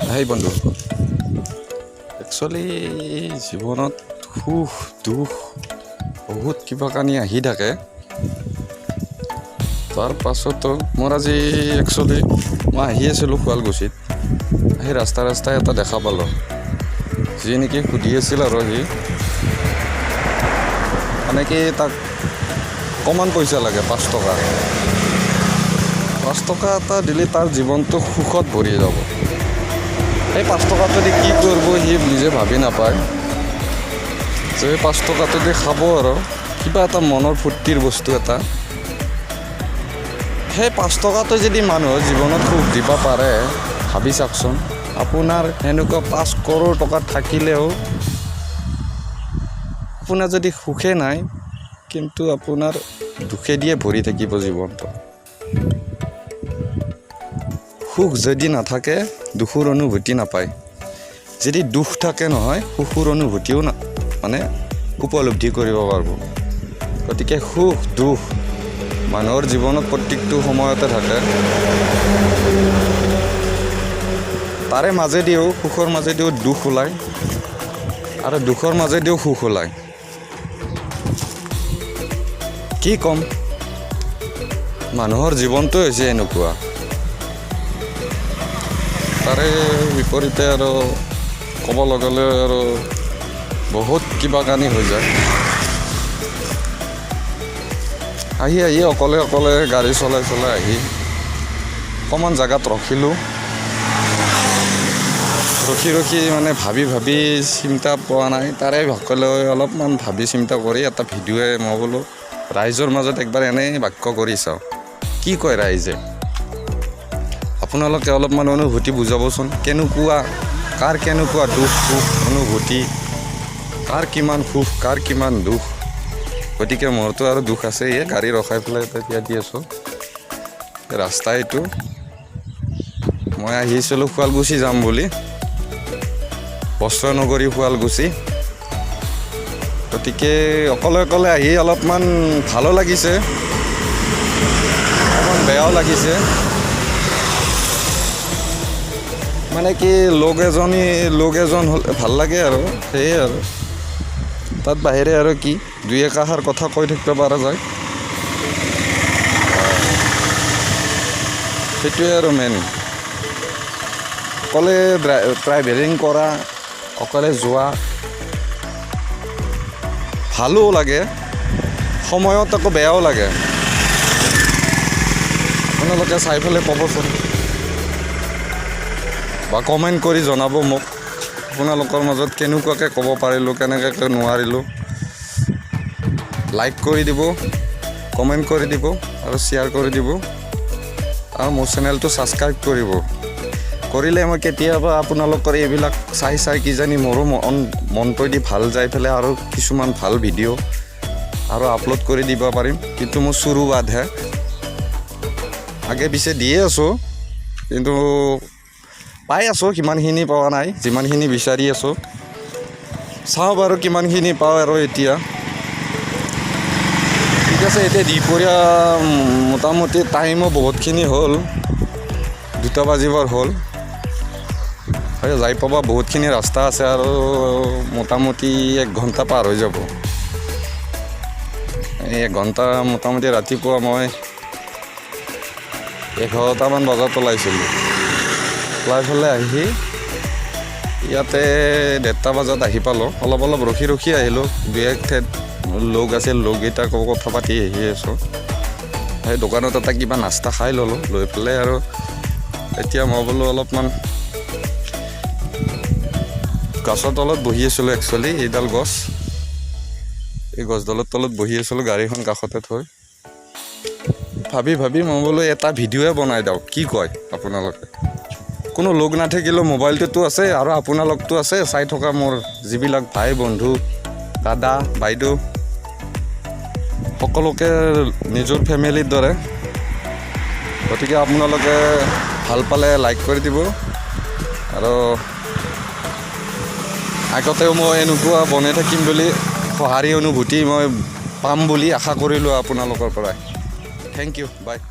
হাই বন্ধু, একচুৱেলি জীৱনত সুখ দুখ বহুত কিবা কানি আহি থাকে। তাৰ পাছতো মোৰ আজি একচুৱেলি মই আহি আছিলোঁ শুৱালকুছিত, সেই ৰাস্তা ৰাস্তাই এটা দেখা পালোঁ, যি নেকি সুধি আছিল আৰু সি মানে কি তাক অকণমান পইচা লাগে, 5 টকা। 5 টকা এটা দিলে তাৰ জীৱনটো সুখত ভৰি যাব। সেই 5 টকাটো দি কি কৰিব সি নিজে ভাবি নাপায় যে সেই 5 টকাটো দি খাব আৰু কিবা এটা মনৰ ফূৰ্তিৰ বস্তু এটা। সেই 5 টকাটো যদি মানুহৰ জীৱনত সুখ দিব পাৰে, ভাবি চাওকচোন, আপোনাৰ সেনেকুৱা 5 কৰোৰ টকা থাকিলেও আপোনাৰ যদি সুখে নাই, কিন্তু আপোনাৰ দুখে দিয়ে ভৰি থাকিব জীৱনটো। সুখ যদি নাথাকে, দুখৰ অনুভূতি নাপায়। যদি দুখ থাকে নহয়, সুখৰ অনুভূতিও না মানে উপলব্ধি কৰিব পাৰিব। গতিকে সুখ দুখ মানুহৰ জীৱনত প্ৰত্যেকটো সময়তে থাকে। তাৰে মাজেদিও, সুখৰ মাজেদিও দুখ ওলায় আৰু দুখৰ মাজেদিও সুখ ওলায়। কি ক'ম, মানুহৰ জীৱনটোৱে হৈছে এনেকুৱা। তাৰে বিপৰীতে আৰু ক'ব গ'লে আৰু বহুত কিবা কানি হৈ যায়। আহি আহি অকলে অকলে গাড়ী চলাই চলাই আহি অকণমান জেগাত ৰখিলোঁ। ৰখি ৰখি মানে ভাবি ভাবি চিন্তা পোৱা নাই। তাৰে সকলোৱে অলপমান ভাবি চিন্তা কৰি এটা ভিডিঅ'য়ে মই বোলো ৰাইজৰ মাজত একবাৰ এনেই বাক্য কৰি চাওঁ, কি কয় ৰাইজে। আপোনালোকে অলপমান অনুভূতি বুজাবচোন, কেনেকুৱা, কাৰ কেনেকুৱা দুখ সুখ অনুভূতি, কাৰ কিমান সুখ, কাৰ কিমান দুখ। গতিকে মোৰতো আৰু দুখ আছে। এই গাড়ী ৰখাই পেলাই এতিয়া দি আছোঁ ৰাস্তা এইটো। মই আহিছিলোঁ শুৱালকুছি যাম বুলি, বস্ত্ৰনগৰী শুৱালকুছি। গতিকে অকলে অকলে আহি অলপমান ভালো লাগিছে, অকণমান বেয়াও লাগিছে। মানে কি, লগ এজনী, লগ এজন হ'লে ভাল লাগে আৰু সেয়ে আৰু তাত বাহিৰে আৰু কি দুই একাষাৰ কথা কৈ থাকিব পৰা যায়, সেইটোৱে আৰু মেইন। অকলে ট্ৰাভেলিং কৰা, অকলে যোৱা ভালো লাগে, সময়ত আকৌ বেয়াও লাগে। আপোনালোকে চাই পেলাই ক'বচোন বা কমেণ্ট কৰি জনাব মোক, আপোনালোকৰ মাজত কেনেকুৱাকৈ ক'ব পাৰিলোঁ, কেনেকুৱাকৈ নোৱাৰিলোঁ। লাইক কৰি দিব, কমেণ্ট কৰি দিব আৰু শ্বেয়াৰ কৰি দিব আৰু মোৰ চেনেলটো ছাবস্ক্ৰাইব কৰিব। কৰিলে মই কেতিয়াবা আপোনালোকৰ এইবিলাক চাই চাই কিজানি মোৰো মনটো দি ভাল যাই পেলাই আৰু কিছুমান ভাল ভিডিঅ' আৰু আপলোড কৰি দিব পাৰিম। কিন্তু মোৰ চুৰুবাদহে, আগে পিছে দিয়ে আছোঁ, কিন্তু পাই আছোঁ সিমানখিনি পোৱা নাই যিমানখিনি বিচাৰি আছোঁ। চাওঁ বাৰু কিমানখিনি পাওঁ আৰু এতিয়া। ঠিক আছে, এতিয়া দুপৰীয়া মোটামুটি টাইমো বহুতখিনি হ'ল, 2টা বাজিবৰ হ'ল। হয়, যাই পাব বহুতখিনি ৰাস্তা আছে আৰু মোটামুটি 1 ঘণ্টা পাৰ হৈ যাব। এই 1 ঘণ্টা মোটামুটি। ৰাতিপুৱা মই 11টামান বজাত ওলাইছিলোঁ। ওলাই পেলাই আহি ইয়াতে 1:30 বজাত আহি পালোঁ। অলপ অলপ ৰখি ৰখি আহিলোঁ। দুই এক ঠাইত লগ আছিল, লগকেইটাকো কথা পাতি আহি আছোঁ। সেই দোকানত এটা কিবা নাস্তা খাই ল'লোঁ। লৈ পেলাই আৰু এতিয়া মই বোলো অলপমান গছৰ তলত বহি আছিলোঁ। একচুৱেলি এইডাল গছ, এই গছডালৰ তলত বহি আছিলোঁ গাড়ীখন কাষতে থৈ। ভাবি ভাবি মই বোলো এটা ভিডিঅ'য়ে বনাই দিওঁ, কি কয় আপোনালোকে? কোনো লগ নাথাকিলেও মোবাইলটোতো আছে আৰু আপোনালোকতো আছে চাই থকা, মোৰ যিবিলাক ভাই বন্ধু, দাদা বাইদেউ, সকলোকে নিজৰ ফেমিলিৰ দৰে। গতিকে আপোনালোকে ভাল পালে লাইক কৰি দিব আৰু আগতেও মই এনেকুৱা বনাই থাকিম বুলি, সঁহাৰি অনুভূতি মই পাম বুলি আশা কৰিলোঁ আপোনালোকৰ পৰাই। Thank you, bye.